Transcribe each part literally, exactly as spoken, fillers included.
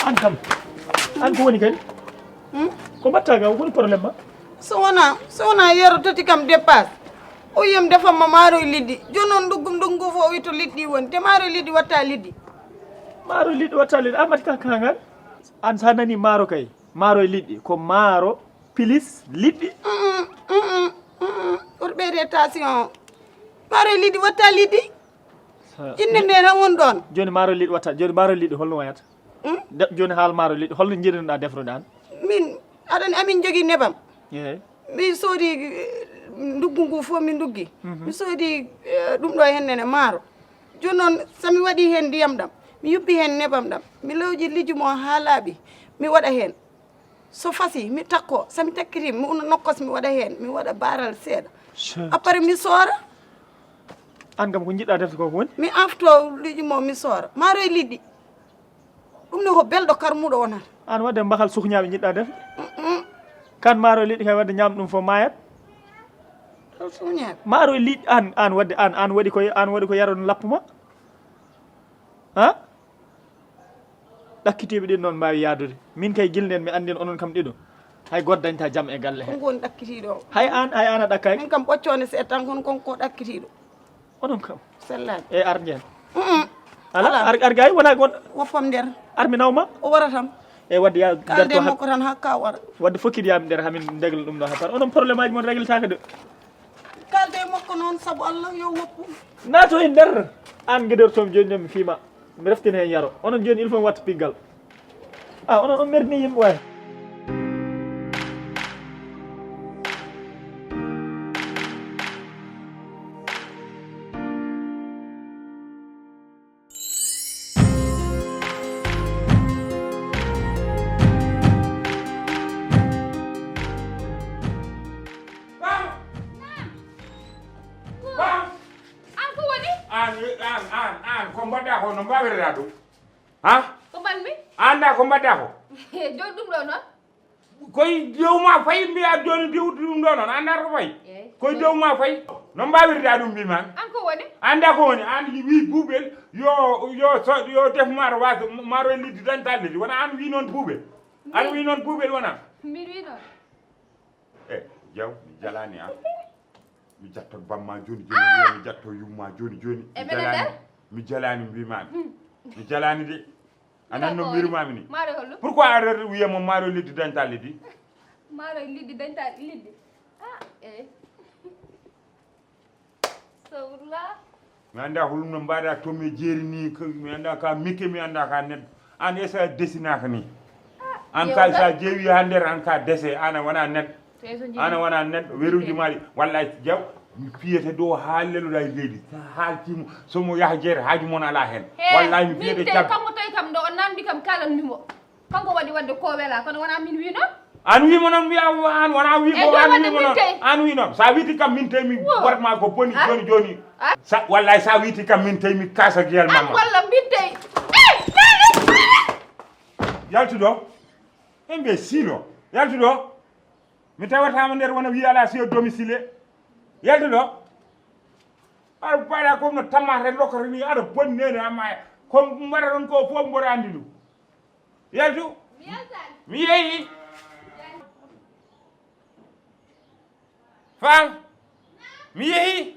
An kam, an ko woni kadi? Hmm? Ko mbaɗta ga, woni problème ma? So wona, so wona yero tati kam dépasse. O yiyam defamma maaro e liɗɗi. Jooni noon nduggum nduggum fof o wi to liɗɗi woni. Te maaro e liɗɗi watta liɗɗi. Maaro e liɗɗi watta liɗɗi. A mbaɗta kangal? An sa nani maaro kay. Maaro e liɗɗi. Ko maaro pilis liɗɗi. Mm, mm, mm, mm. Woto ɓeyde tension. Maaro e liɗɗi watta liɗɗi. Sa- Innde nde tan woni ɗon. Jooni maaro e liɗɗi watta. Jooni maaro e liɗɗi holno wayata? Hmm? De- jooni haal maaro e liɗɗi holno jiɗnoɗa defrude an? Min, aɗa anndi amin jogii nebam. Eey. Mi soodi, eh, nduggu ngu fof mi nduggi. Mhm. Mi soodi, eh, ɗum ɗo heen nene maaro. Jooni noon, so mi waɗii heen ndiyam ɗam, mi yuppi heen nebam ɗam, mi lawƴi lijumo haa laaɓi, mi waɗa heen. So fasi, mi takko, so mi takkiti, mi una nokkos, mi waɗa heen, mi waɗa baaral seeɗa. Chat. Après, mi soora. Aan kam ko njiɗɗaa defde ko ko woni? Mi afto lijumo, mi soora. Maaro e liɗɗi. Ɗum ne ko belɗo karmuɗo wonata. Aan waɗde mbahal suhñaaɓe njiɗɗaa defde? Mm-mm. Kan maaro e liɗɗi kay waɗde ñaam ɗum fof maayat? Ɗo suhñaaɓe. Maaro e liɗɗi aan, aan waɗde aan, aan waɗi ko, aan waɗi ko yaron lappu ma? Ha? Ɗakkitiiɓe ɗin noon mbaawi yaadude. Min kay gilneen mi anndin onon kam ɗiɗo. Hay gooto dañta jam e galle he. Ko woni ɗakkitiiɗo o? Hay aan, hay aan a ɗakkaaki. Min kam ɓoccoonde seeɗa tan kono kon ko ɗakkitiiɗo. Onon kam. Sellaani. E ar njeen. Mm-mm. Ala, ala. Ar, ar gay wona gon. Woppam nder. Ar mi nawma. O wara tan. E wadde ya kalde makko tan hakka o wara. Wadde fokkit yaami nder hamin ndegla ɗum ɗo ha par. Onon problème aji mon régletaaka de. Kalde makko noon sabu Allah yo woppu. Naato e nder. Aan ngedertomi jooni noon mi fiima. Mi reftina heen yaro. Onon jooni il faut mi watta piggal. Ah, onon on merni yimɓe waay. Bam! Bam! An ko woni? An, an, an, an, ko mbaɗɗa ko no mbawirɗa ɗum? Ha? Ko mbaɗmi? Anda ko mbaɗɗa ko? Joni ɗum ɗo noon? Koye dow ma fayi mbiya joni diwti ɗum ɗo noon, anda ko fayi? Eyyi. Koye dow ma fayi. No mbawirɗa ɗum mbima? An ko woni? Anda ko woni? An wi buubel yo, yo so, yo def maaro waasa maaro e liddi dañta liddi. Wona an wi noon buubel? An wi noon buubel wona? Min wi noon. E jaw mi jalani an. Mi jatto bamma joni joni, mi jatto yumma joni joni. E mi menen jalani nder? Mi jalani mbimami. Mi jalani de. A nan no mbirumami ni? Maaro hollo? Pourquoi a rewde wiyamo maaro liddi dañta liddi? Maaro liddi dañta liddi. Ah, eh. Sawla. Mi anda holum no mbaɗa to mi jeeri ni, ko mi anda ka mike, mi anda ka neddo. An esa desinaka ni. An ka sa jeewi ha nder an ka dese, ana wona neddo. Ana wona neddo weruji mari. Wallahi jaw mi fiyete ɗo ha leloɗa e leydi. Sa haaltimo somo yaha jeere haaju mon ala hen. Wallahi mi fiyete cabbi. Kanko tawi kam ɗo o namdi kam kalanmi mo. Kanko waɗi wadde ko wela kono wona min wino. An wimo noon mbiya an wona wi ko an wimo noon. An wi noon sa witi kam min tawi mi warma ko boni joni joni. Sa wallahi sa witi kam min tawi mi kasa giyal mama. Walla min tawi. Yaltu ɗo. Embe silo. Yaltu ɗo. Mi tawatama nder wona wi ala siyo domicile. Yaltu ɗo. Aɗa paɗa comme no tamate lokata ni aɗa bonni nene amma ko mbaɗa ɗon ko fof mboɗo andi ɗum. Yaltu. Mi yeehi. Fam. Mi yeehi.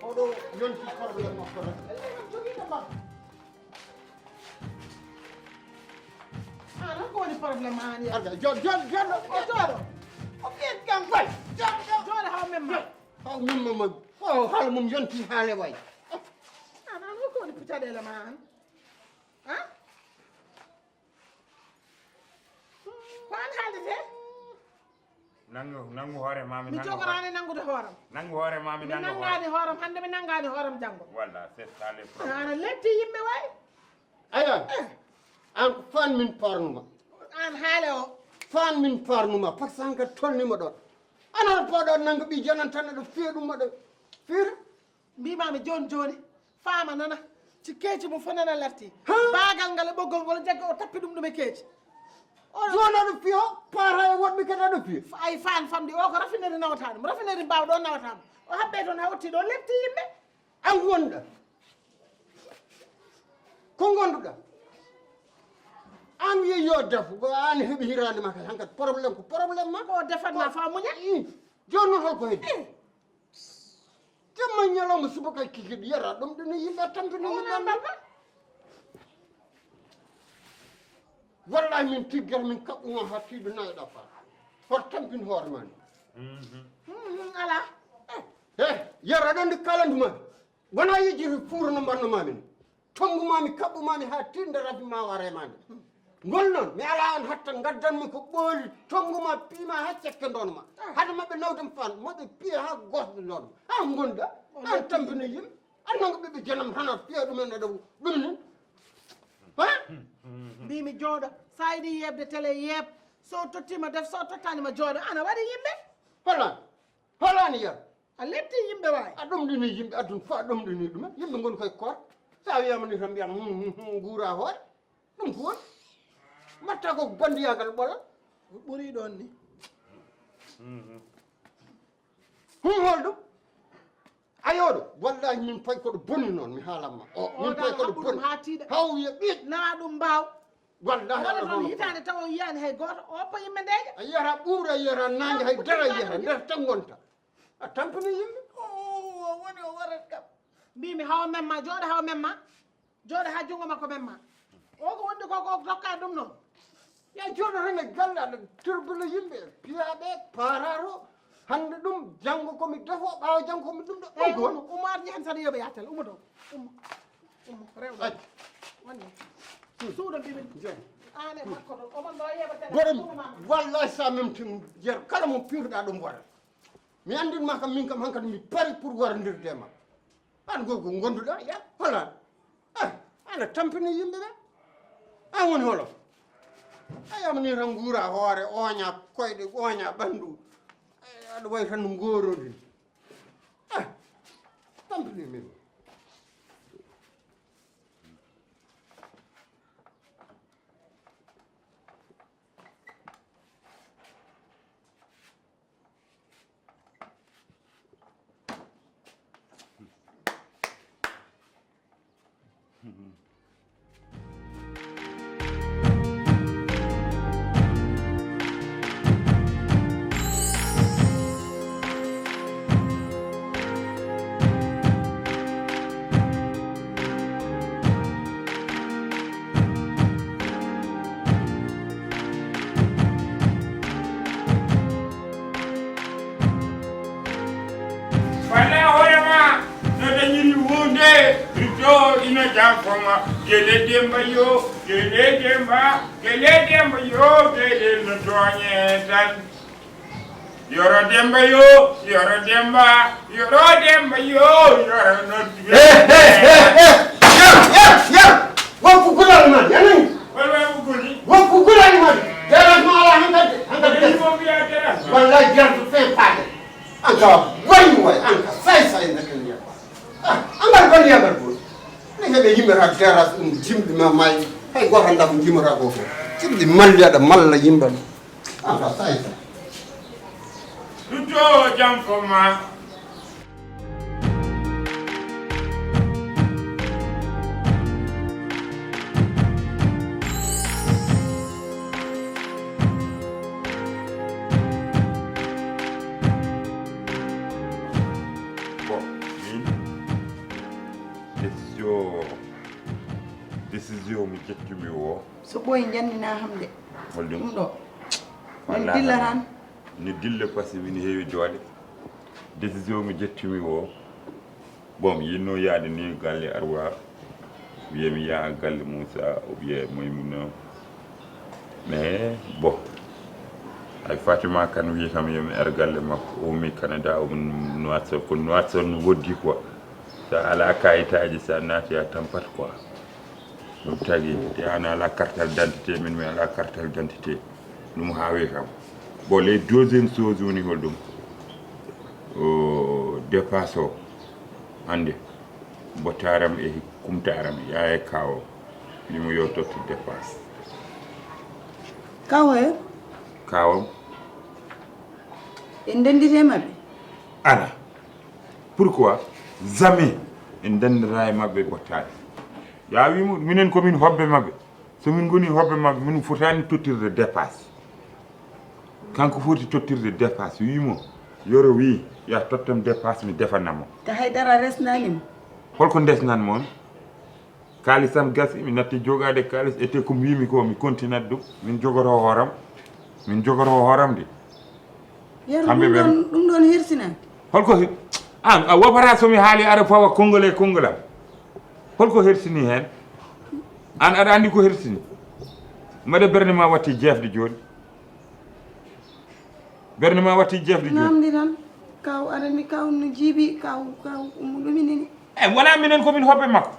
Oɗo yonti problème makko tan. An ko woni problème an ya? Arga jon jon jon o jooɗo. O ɓiyet kam koy. Jooɗo jooɗo haw men ma. Haw men ma ma. O haala mum yonti haale way. An an ko woni caɗeele ma an? Ha? Ko an haaldete? Nangu, nangu hoore ma, mi mi nangu hoore. Jogoraani nangude hooram. Nangu hoore ma, mi Mi nangu hoore. Nangaani hooram hannde, mi nangaani hooram janngo. Voilà, c'est ça le problème. Ana lepti yimɓe waay. Aya, an ko fan min parnuma. An haale o. Fan min parnuma, parce que an ka tolnima ɗon. Ana poɗo nanga ɓi janan tan aɗa fiya ɗum aɗa fiira. Mbimami joni joni, faama nana. Ci keeci mum fof nana larti. Ha? Baagal ngal e ɓoggol ngol jaggi o tappi ɗum ɗum e keeci. Oɗo jooni aɗa fiya, paara e woɗɓe kadi aɗa fiya. Ay fan famɗi o ko raffinerie nawata ɗum, raffinerie mbaaw ɗo nawata mo. O habbe toon ha otti ɗo lepti yimɓe. An wonɗa. Ko gonduɗa? An wiye yo defu, ko an heɓi hirande ma kadi hankadi problème ko problème ma. Ko defatma fa muña? I, joni noon holko heddi? Eh. Jamma ñalawma subaka kikiɗe yara ɗum ɗum e yimɓe tampini yimɓe. Wallahi min tiggal min kaɓɓuma ha tiiɗo nayoɗa fa. Hoto tampin hoore ma ni. Mhm. Mhm, ala. Eh, yara ɗon ndi kalanduma. Wona yejjiti fuuro no mbanno mamin. Tonguma mi kaɓɓuma mi ha tiiɗo rafi ma ware mande. Ngol noon mi ala on hatta gaddanmi ko ɓooli tonguma piima ha cekke ndonma. Hade maɓɓe nawdam fan maɓɓe piya ha gosɓe ndonma. Ha gonda an tampina yimɓe. An nanga ɓiɓɓe janam hana piya ɗumen aɗa ɗum ni. Ha? Mbimi jooɗo, sa yiɗi yeɓde télé yeɓ. So tottima def, so tottanima jooɗo, ana waɗi yimɓe. Hola. Holani yar. A lepti yimɓe waay. A ɗomɗini yimɓe adun fa a ɗomɗini ɗumen yimɓe ngoni koye koor. Sa wiyama ni tan mbiyam nguura hoore. Ɗum ko woni mbatta ko bandiyagal ɓola. Ɓuri ɗon ni. Hum holɗum? Ayoɗo wallahi min pay koɗo boni noon mi haalamma o min pay koɗo boni. Haw wiya ɓiit na ɗum mbaw. Wallahi wala toon hitaande taw o yiyani hay gooto o oppa yimɓe ndeeƴa. A yiyata ɓuuɓra a yiyata naange hay dara a yiyata nder tan ngonta. A tampini yimɓe. O woni o warat kam. Mbimi haw memma jooɗo haw memma. Jooɗo haa junngo makko memma. O ko wonde ko ko tokka ɗum noon. Ya jooɗo tan e galle aɗa turbina yimɓe piyaɓe paararo hannde ɗum janngo komi defo ɓaawo janngo komi ɗum ɗo. Eyi ɗum ko woni. Umar ñaam tan yoɓe yattal umo ɗo. Umo umo rewɗo wonde suuɗo mbimin. An e makko ɗo omon ɗo yeɓatene boɗo wallahi sa memtimo yer kala mo piwtoɗa ɗum waɗat. Mi anndin ma kam min kam hankadi mi pari pour warandirde ma. An ko ko gonduɗa ya hola. Ah, ana tampini yimɓe ɓe. An woni holo. A yamani tan nguura hoore oña koyɗe oña ɓanndu. Aɗa wawi tan no ngorodi. Ah, tampini min. Fala hoyama no dañiri hunde rito ina jamfoma gele demba yo gele demba gele demba yo gele no toñe tan. Yoro Demba yo, Yoro Demba, Yoro Demba yo, Yoro no. Hey, hey, hey, hey! Yar, yar, yar! Woppu gulal man, yanani? Wala wala guli. Woppu gulal man. Deras ma ala hankadi, hankadi. Wala mo biya deras. Wallahi jartu fe paade. Anka wayi wayi, anka say say ndakal ya. Ah, angal ban ya garbo. Ne hebe yimbe ra deras um jimbi ma may. Hay go handa ko jimra go ko. Jimbi malli ada malla yimbe. Ata sayta. Ɗum to jam ko ma. Bon, min, décision, décision mi ƴettumi o. So ɓooyi njannina ham de. Holɗum? Ɗum ɗo. Min dilla tan. Mi dilla parce que min heewi doole. Décision mi ƴettumi o. Bon, mi yinno yaade ni galle Arwa. Wiye mi yaha galle Moussa, o wiye Maymuna. Mais bon. Ay, Fatima Kane wi kam yo mi ar galle makko, o ummi Canada, o ummi Nouakchott, ko Nouakchott no woddi quoi. Sa ala kayitaaji, sa naati a tampat quoi. Ɗum tagi, te an ala carte d'identité, min mi ala carte d'identité. Ɗum haawi kam. Bon, les deuxième chose woni holɗum? O dépasse o, hannde, bottaram e kumtaram, yaa e kaawo, wimo yo tottu dépasse. Kawo he? Kaawo. En ndennditi e maɓɓe? Ala. Pourquoi? Jamais en ndenndata e maɓɓe bottaari. Yaa wimo, minen ko min hoɓɓe maɓɓe. So min ngoni hoɓɓe maɓɓe, min fotaani tottirde dépasse. Kanko foti tottirde dépasse. Wimo, yoro wi, ya tottam dépasse, mi defanamo. Te hay dara resnani mo. Holko ndesnan mo on? Kaalisam gasi, mi natti jogaade kaalis, ete ko mbimi ko, mi continat ɗum. Min jogoto hooram. Min jogoto hooram de. Yero, kamɓe ɗum ɓe ɗon, ɗum ɗon hersina. Holko he-, an, a wopata so mi haali aɗa fawa konngol e konngol am. Holko hersini heen? An aɗa anndi ko hersini? Mbaɗa bernde ma watti jeefde jooni. Bernde ma watti jeefde jooni. Namdi tan, kaw aɗa anndi kaw no jiibi, kaw, kaw, ɗum ɗum ini. E wona minen ko min hoɓɓe makko.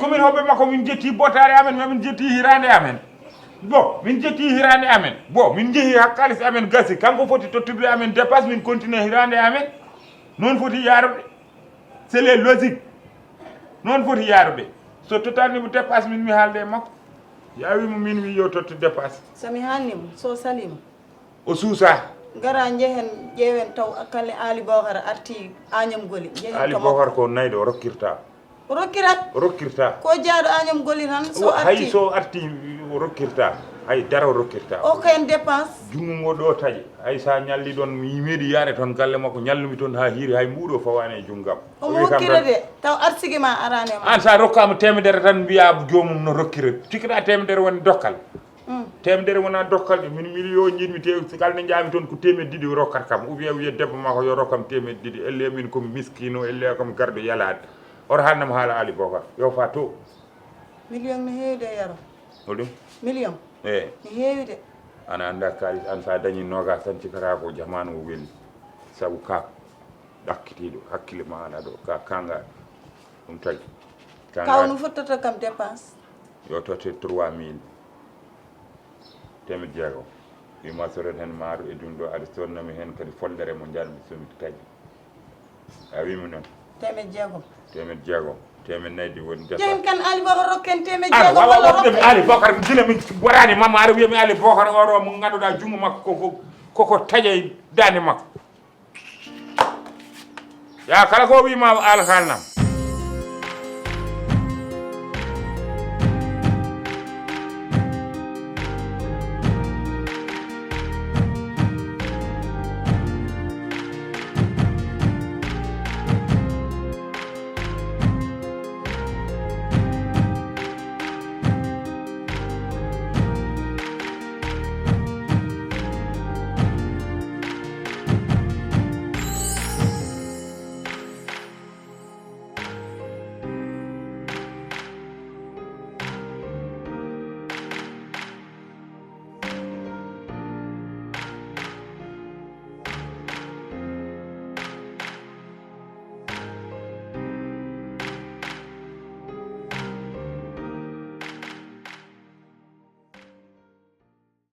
Ko min hoɓɓe makko, min jetti bottaare amen, ma min jetti hiraande amen. Bon, min jetti hiraande amen. Bon, min jehi haa kaalis amen gasi. Kanko foti tottude amen dépasse, min continue hiraande amen. Noon foti yaarude. C'est les logique. Noon foti yaarude. So tottanimo dépasse, min mi haalde e makko. Yaa wimo min wi yo tottu dépasse. So mi haalnimo, so salimo. O suusa. Ngara njehen, ƴeewen taw kalle Ali Bokar arti Agnam Koli. Njehen Ali kam Bokar ko nayɗo, o rokkirta. O rokkirat? O rokkirta. Ko jaaɗo Agnam Koli tan, so Wa-, hay arti. So arti, o rokkirta. Hay dara o rokkirta. O ko en dépense. Junngo ngo ɗo taƴe. Hay sa ñalli ɗon, mi meeɗi yaade toon galle makko, ñallumi toon haa hiiri, hay mbuuɗo fawaani e junngam. Omo rokkira de, taw arsigi ma araani e ma. An sa rokkaama teemedere tan, mbiya joomum no rokkira. Cikkiɗa teemedere woni dokkal. Mm. Teemedere wona dokkal de, min miliyo njiɗmi te, si kala nde njaami toon ko teemedde ɗiɗi o rokkat kam. Ou bien wiya debbo ma ko yo rokkam teemedde ɗiɗi. Elle min ko miskino, elle kam garɗo yalaade. Oto haalnam haala Ali Bokar. Yo fa to. Million no heewi de, Yero. Hoɗum? Million. Eh. No heewi de. Ana annda kaalis, an sa dañi noogas tan, cikkata ko jamaanu o weli. Sabu ka ɗakkitiiɗo, hakkille ma ana ɗo, ka kanga. Ɗum tagi. Kanga. Kaw no fottata kam dépense? Yo totte trois mille. Teemedde jeego. Wima soren heen maaro e ɗum ɗo, aɗa sonnami heen kadi follere mo njarmi somi taƴi. A wimi noon. Teemedde jeegom. Teemedde jeegom. Teemedde nayi ɗi woni départ. Jehen kan Ali Bokar rokken teemedde jeegom walla rokken. Ali Bokar, gila min waɗaani mama, aɗa wiyami Ali Bokar o ɗo mo ngannduɗaa junngo makko ko, ko, ko, ko taƴa e daande makko. Ya kala ko wima alkalnam.